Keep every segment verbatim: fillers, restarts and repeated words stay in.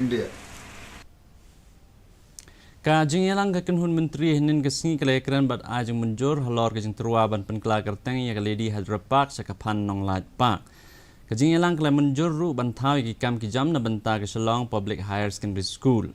India. Ka jingïalang ka kynhun myntri hynnin ka sngi ka la ïakren bad ai jingmynjur halor ka jingtyrwa ban pynkylla kyrteng ïa ka Lady Hyderabad sha ka Phan Nonglait Park. Ka jingïalang ka la mynjur ruh ban thaw ïa ki kam ki jam na bynta ka Shillong Public Higher Secondary School.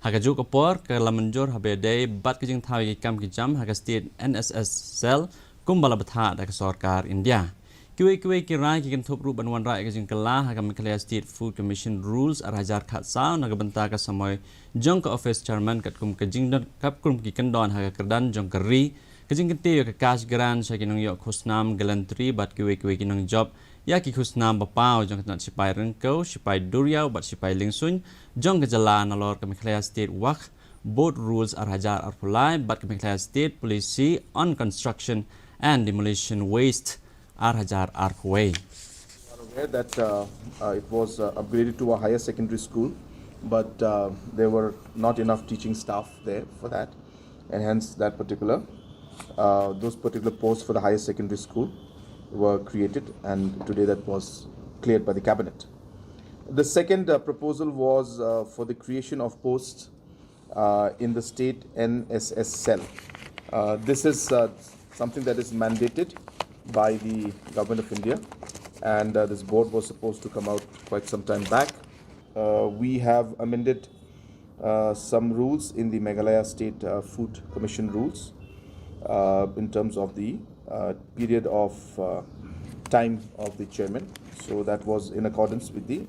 Ha kajuh ka por ka la mynjur haba ïadei bad ka jingthaw ïa ki kam ki jam ha ka State N S S cell kumba la bthah da ka sorkar India. Kiwei kiwei ki rai ki kynthup ruh ban wanrah ïa ka jingkylla ha ka Meghalaya State Food Commission Rules ar hajar khatsaw na ka bynta ka samoi jong ka office chairman katkum ka jingdon katkum ki kyndon ha ka kyrdan jong ka ri, ka jingkyntiew ïa ka cash grant sha ki nongïoh khusnam, gallantry bad kiwei kiwei ki nongjop ïa ki khusnam ba paw jong ka tnat shipai ryngkew, shipai duriaw bad shipai lyngsuiñ jong ka jylla nalor ka Meghalaya State Waqf Board Rules ar hajar arphew lai bad ka Meghalaya State Policy on Construction and Demolition Waste ar hajar arphew wei. Are aware that uh, uh, it was uh, upgraded to a higher secondary school, but uh, there were not enough teaching staff there for that, and hence that particular, uh, those particular posts for the higher secondary school were created, and today that was cleared by the cabinet. The second uh, proposal was uh, for the creation of posts uh, in the state N S S cell. Uh, this is uh, something that is mandated by the Government of India, and uh, this board was supposed to come out quite some time back. Uh, we have amended uh, some rules in the Meghalaya State uh, Food Commission rules uh, in terms of the uh, period of uh, time of the chairman. So that was in accordance with the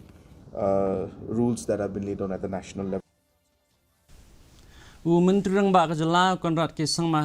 uh, rules that have been laid down at the national level. U Myntri Rangbah ka jylla u Conrad K Sangma